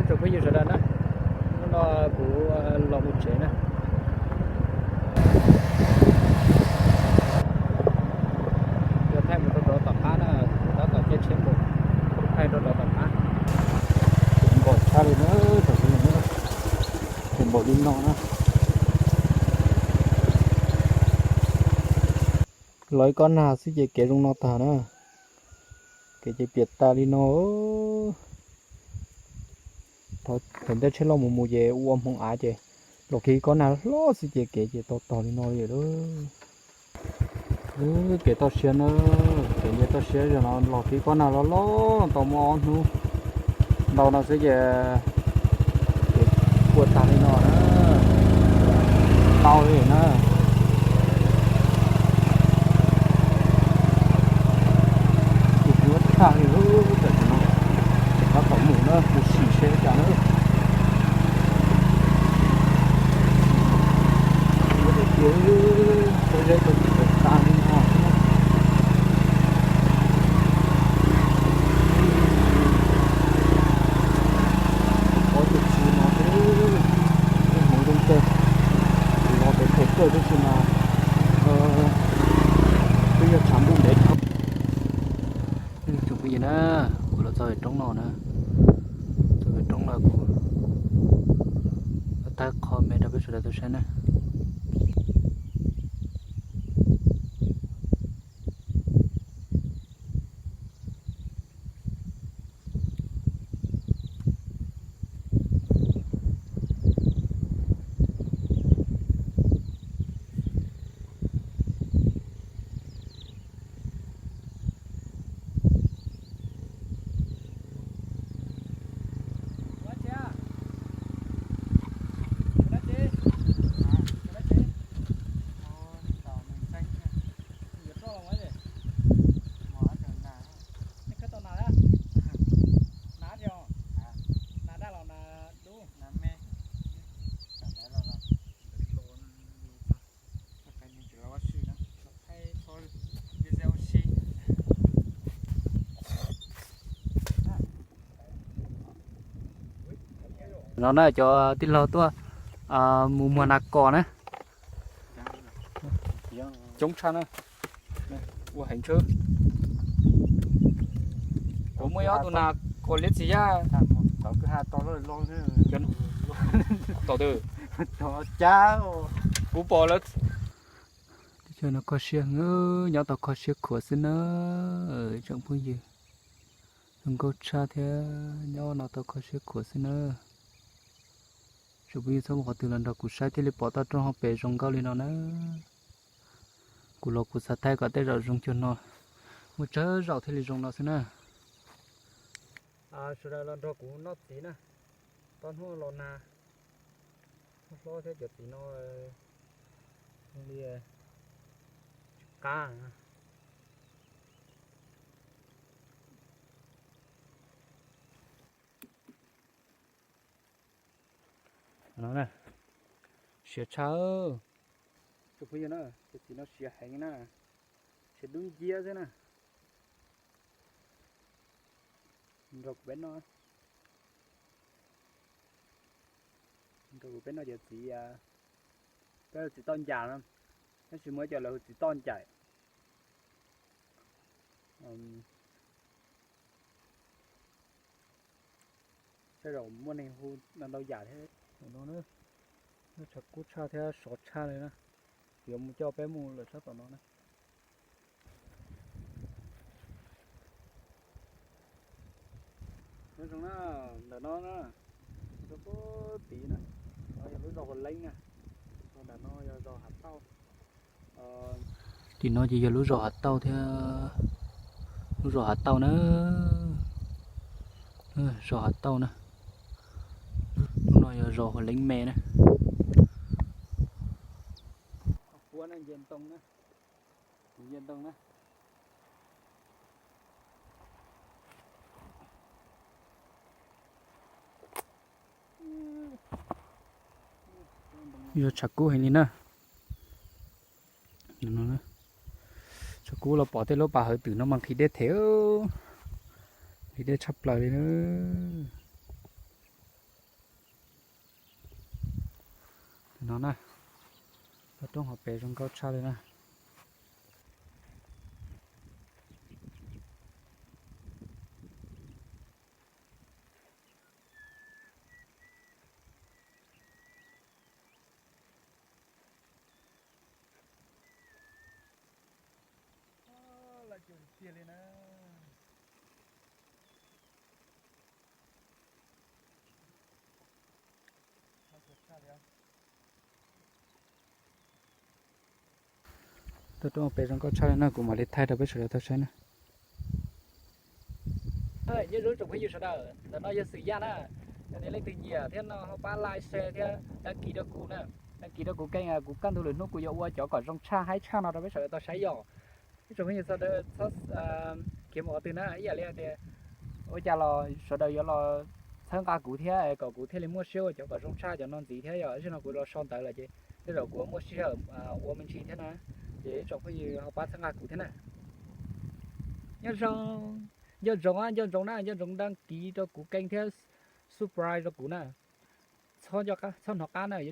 Tsoom phooj ywg sawv daws na, hnub no kuv los mus tsev na. Yuav thaij mus rau tom qab na, tab tom caij tsheb mus, thaij rau tom qab. Npaum tshaj li na, tam sim no, npaum li no na. Los ib kob nag xwb ces kev zoo no tag na. Kev ces piam tas li no. Thaum ntej tsheb loj mus mus ces ua hmoov av ces los kiag ib kob nag hlob xwb ces kev ces tau tog li no li lawm. Kev toj siab na, kev nce toj siab zaum no los kiag ib kob nag loj loj tau muaj ob hnub ntau no xwb ces kev kuaj tag li no na. Tau li na. Kuv kuv tag li lub tam sim no, tseem tab tom mus na, kuv sim seb cas na. Kuv tias, kuv zeb tau tsis tau tas li no. Qhov tus tsis no xwb, hmoov zoo kawg, los pem phem kawg tab sis mas twb yog tshav ntuj ntev dhau. Tsoom phooj ywg na, kuv los txog pem roob no na, txog pem roob no kuv thaij qhov me rau peb sawv daws tau saib na. No na cov tij laug tuaj mus muag nas kos na. Coob tshaj na. Ua heev tshwb. Kuv muaj ib ob tug nas kos liab txiv yaj. Tom twg? Kuv pom lawv. Teb chaws no kho siab heev, nyob tau kho siab khuav xwb na. Tsoom phooj ywg, zoo nkauj tshaj thiab, nyob no tau kho siab khuav xwb na. Tsoom phooj ywg txhob mus qhov twg los nrog kuv saib thiaj li pom toj roob hauv pes zoo nkauj li no na. Kuv los kuv xav thaij kom tej zaum zoo cuag no, muaj tsawg zaum thiaj li zoo no xwb na. Sawv daws los nrog kuv noj txiv na, tau hnub los nag, hnub hlob thiab cov txiv no li tsis qab. No na, siav tshaj. Tsoom phooj ywg na, cov txiv no siav heev na, siav dub nciab xwb na. Nrog kuv peb noj, nrog kuv peb noj cov txiv, peb txiv toj ncas no, tab sis muaj ib co lawv hu txiv toj ncaim. Tej zaum muaj neeg hu ntau yam thiab. Tom no na, tshav kub tshaj thiab sov tshaj li na. Kuv yuav mus coj peb mus lawm sab tom no na. Nyob zoo na, ntawm no na, rau pem tid na, no yog lub zos Huas Leeb na, ntawm no yog zos Hav Tauj. Tim no ces yog lub zos Hav Tauj thiab, lub zos Hav Tauj na, zos Hav Tauj na. Lub no yog zos Huas Leeb me na. Kuv nce ntoo na, kuv nce ntoo na. Yog tshav kub heev li na. Tshav kub los pom tej lub pas hawv twm no mas nqhis dej them, nqhis dej tshaj plaws li na. No na, toj roob hauv pes zoo nkauj tshaj li na. Laj cuag tiag li na. Toj roob pem zoo nkauj tshaj li no, kuv mam li thaij rau peb sawv daws tau saib na. Nyob zoo tsoom phooj ywg sawv daws, ntawm no yog Xwm Yaj na. Yog tias leej twg nyiam thiab no ho pab like, share thiab đăng ký rau kuv na. Đăng ký rau kuv kênh, kuv kaj ntug lwm hnub kuv yuav ua cov kom zoo tshaj haib tshaj no rau peb sawv daws tau saib yom. Ib tsoom phooj ywg sawv daws txhob khiav mus qhov twg na, ib yam li hais tias ua cas los sawv daws yuav los txhawb nqa kuv thiab kom kuv thiaj li muaj siab ua cov kom zoo tshaj cov no ntxiv thiab yom. Zaum no kuv los so ntawv lawm ces tej zaum kuv muaj sij hawm ua me ntsis thiab na. Ces ib tsoom phooj ywg ho pab txhawb nqa kuv thiab na. Nyob zoo, nco ntsoov, nco ntsoov na, nco ntsoov đăng ký rau kuv kênh thiab subscribe rau kuv na. Txhob hnov qab na, yuav